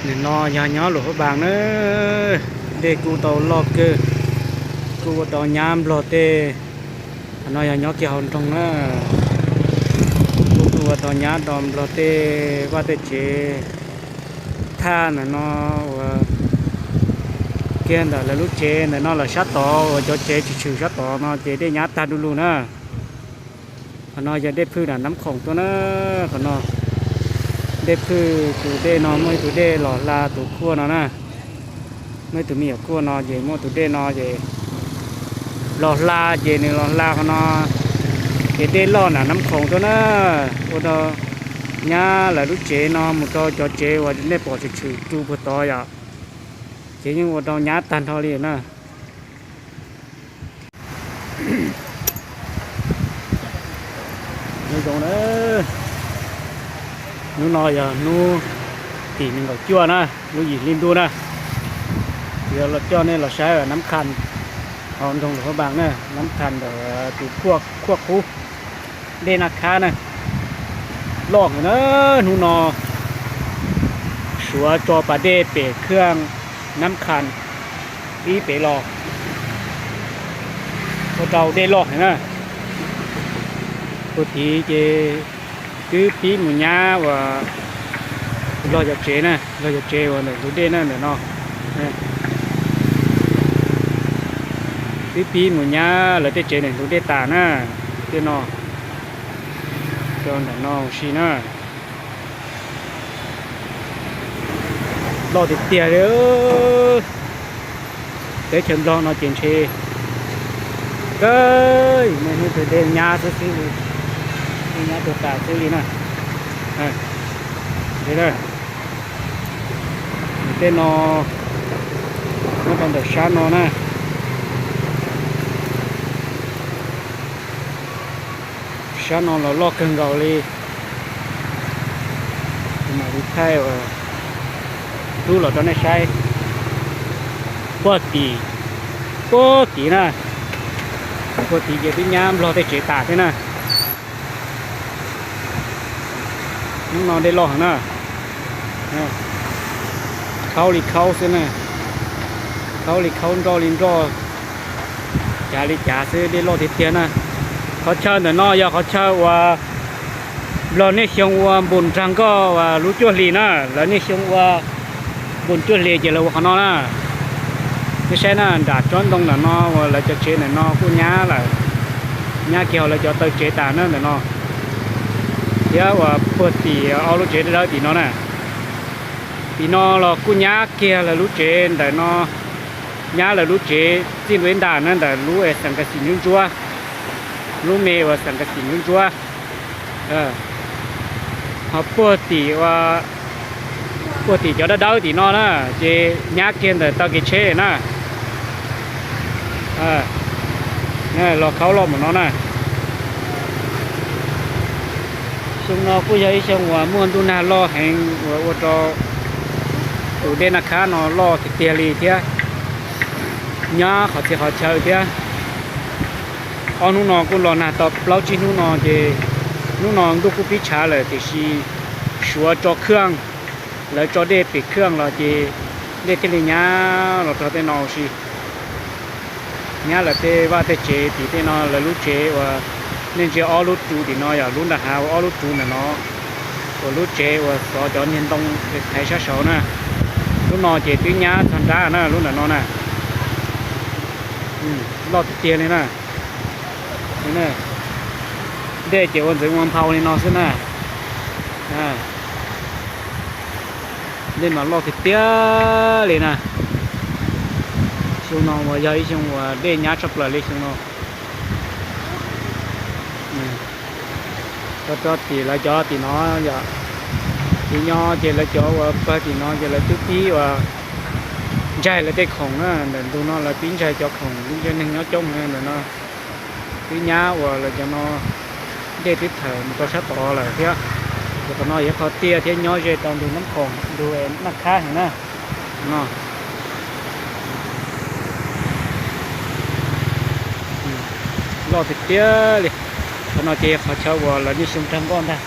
Nim no yog nyob Luam Phab Npas na, dej kuj tau loj kawg, kuj ua rau nyab Nplog tej, qhov no yog nyob kiag hauv nroog na, kuj ua rau nyab rau Nplog tej vaj tej tsev thaj ntawm no uas kiag ntawm lawv lub tsev ntawm no lawm sab tod uas cov tsev tshwm tshwm sab tod no ces dej nyab tag du lug na. Qhov no yog dej phwj nram Nab Khoom tuaj na. Qhov no dej phwj tus dej no muaj ib tug dej los hla tus kuaj no na. Muaj ib tug me nyuam kuaj no ces muaj tus dej no ces los hla ces nws los hla qhov no ces dej loj nram Nab Khoom tuaj na. Ua rau nyab lawv lub tsev no mus rau cov tsev uas nej pom tshwm tshwm rau puag tod yom, ces yeej ua rau nyab tag nrho li na. Nyob zoo na, hnub no yog hnub tim nees nkaum cuaj na, lub yim hli ntuj na. Yog los coj nej los saib Nab Khas hauv nroog Luam Phab Npas na, Nab Khas ntawm tus kuaj qub dej Naj Khab na, loj heev na. Hnub no Suav tso pas dej pem khaj Nab Khas ib pem los ua rau dej loj heev na. Puag tid ces twb pib mus nyab uas Nplog cov tsev na, Nplog cov tsev uas ntawm ntug dej na ntawm no. Twb pib mus nyab lawv tej tsev ntawm ntug dej tas na, tej no rau ntawm no ua si na. Loj tiag tiag li. Teb chaws Nplog no ces ntshe kawg, muaj ib hnub twg dej nyab xwb xwb li, dej nyab tuag tas xwb li na. Tej no nyob rau ntawm sab no na. Sab no los loj kawg nkaus li. Kuv mam li thaij ua hlub los rau nej saib. Puag tim, puag tim na, puag tim ces twb nyab Nplog tej tsev tas thiab na. Hnub no dej loj heev na, khaub li khaub xwb na, khaub li khaub nroj li nroj, cav li cav xwb, dej loj tiag tiag na. Qhov chaw ntawm no yog qhov chaw uas Nplog niaj xyoo ua npus nrag nkoj uas lub cuaj hlis na, lawv niaj xyoo ua npus cuaj hlis ces lawv ua qhov no na. Nej saib na, nram tsob ntoo ntawm no uas lawv cov tsev ntawm no kuj nyab lawm, nyab kiag lawv cov taw tsev tas na ntawm no. Thiab uas puag tim ob lub tsev dawb dawb tim no na, tim no los kuj nyab kiag lawv lub tsev ntawm no, nyab lawv lub tsev txij ntua ib nta na ntawm lub es xeem kas xim ntsuab ntsuab, lub me uas xeem kas xim ntsuab ntsuab. Ho puag tim, puag tim cov dawb dawb tim no na, ces nyab kiag ntawm taw kev tsheb na. Los khaub loj mus no na. Xyoo no kuj yog ib xyoo uas muaj ntuj nag loj heev uas ua rau tus dej Naj Khab no loj tiag tiag li thiab, nyab qhov txhia qhov chaw thiab. Ob hnub no kuj los nag tau plaub tsib hnub no ces hnub no ntuj kuj pib tshav lawm tiam sis Suav tso khaj, lawv tso dej pem khaj los ces dej thiaj li nyab los rau tej no ua si. Nyab lawv tej vaj tej tsev tim tej no, lawv lub tsev uas nej ntsia ob lub tsuv tim no yog lub nram hav ua ob lub tsuv ntawm no, uas lub tsev uas xov cov niag ntoo thaiv sab saud na. Lub no ces twb nyab txog nrab na, lub ntawm no na. Loj tiag tiag li na. Dej ces ua ntxwv ua nphau li no xwb na. Dej mas loj tiag tiag li na. Xyoo no uas yog ib xyoo uas dej nyab tshaj plaws li xyoo no. Rau rau tim lawv cov tim no yom, tim nyob ces lawv cov uas pawg tim no ces lawv twb pib uas ntsaig lawv tej khoom na, ntawm ntug no lawv pib ntsaig cov khoom, lub ntsej neeg nyob coob ntawm no. Twb nyab uas lawv cov no dej twb thawm mus rau sab tod lawm thiab. Ces qhov no yog qhov tiaj thiab nyob ze rau ntug Nab Khoom, ntug Naj Khab heev na. No loj tiag tiag li. Qhov no ces yog qhov chaw uas lawv niaj xyoo nrag nkoj ntag.